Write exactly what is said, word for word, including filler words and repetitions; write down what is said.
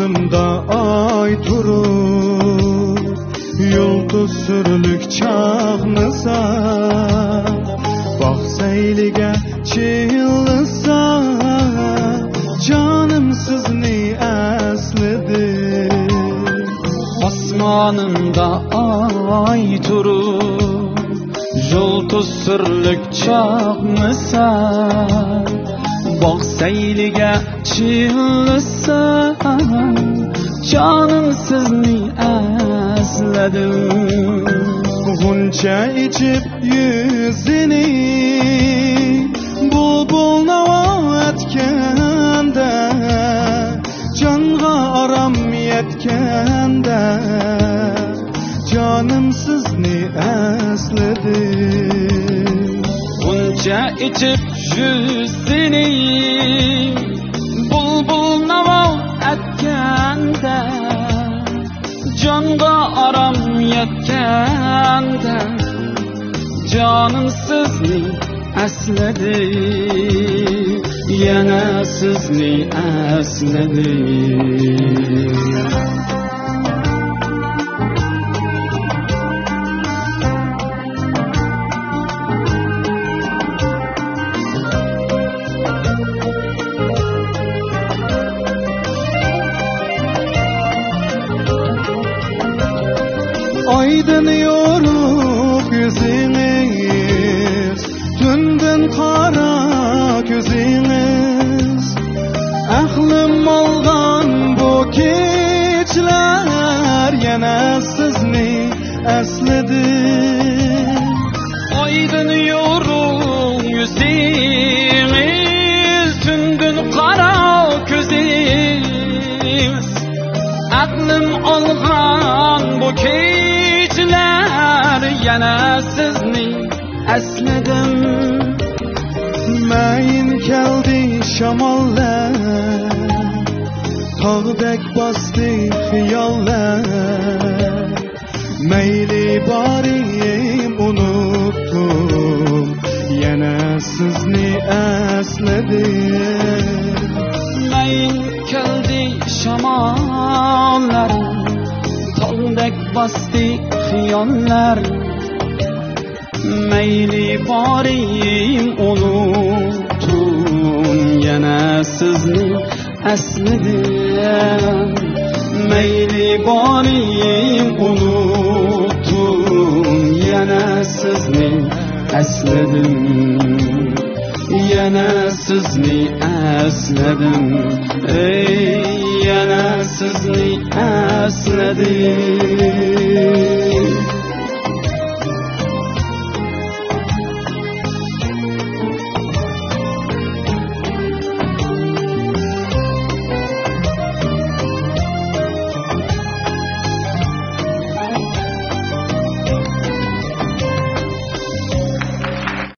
ئاسمانىمدا ئاي تۇرۇپ، يۇلتۇز سۈرلۈك چاقنىسا، باغ سەيلىگە چىللىسا، جانىم سىزنى ئەسلىدى. ئاسمانىمدا ئاي تۇرۇپ، يۇلتۇز سۈرلۈك چاقنىسا، باغ سەيلىگە چىللىسا، جانىم سىزنى ئەسلىدىم. غۇنچە ئېچىپ يۈزىنى، بۇلبۇل ناۋا ئەتكەندە، جانغا ئارام يەتكەندە، جانىم سىزنى ئەسلىدى. غۇنچە ئېچىپ يۈزىنى، بۇلبۇل ناۋا ئەتكەندە، جانغا ئارام يەتكەندە، جانىم سىزنى ئەسلىدى، يەنە سىزنى ئەسلىدى. ئايدىن يورۇق يۈزىڭىز، تۈندىن قارا كۆزىڭىز، ئەقلىم ئالغان بۇ كېچىلەر، يەنە سىزنى ئەسلىدىم. ئايدىن يورۇق يۈزىڭىز، تۈندىن قارا كۆزىڭىز، ئەقلىم ئالغان بۇ كېچىلەر، يەنە سىزنى ئەسلىدىم. مەيىن كەلدى شاماللار، تاغدەك باستى خىياللار. مەيلى بارىم ئۇنۇتتۇم، يەنە سىزنى ئەسلىدىم. مەيىن كەلدى شاماللار، تاغدەك باستى خىياللار. مەيلى بارىم ئۇنۇتتۇم، يەنە سىزنى ئەسلىدىم. مەيلى بارىم ئۇنۇتتۇم، يەنە سىزنى ئەسلىدىم. يەنە سىزنى ئەسلىدىم. ئەي، يەنە سىزنى ئەسلىدىم.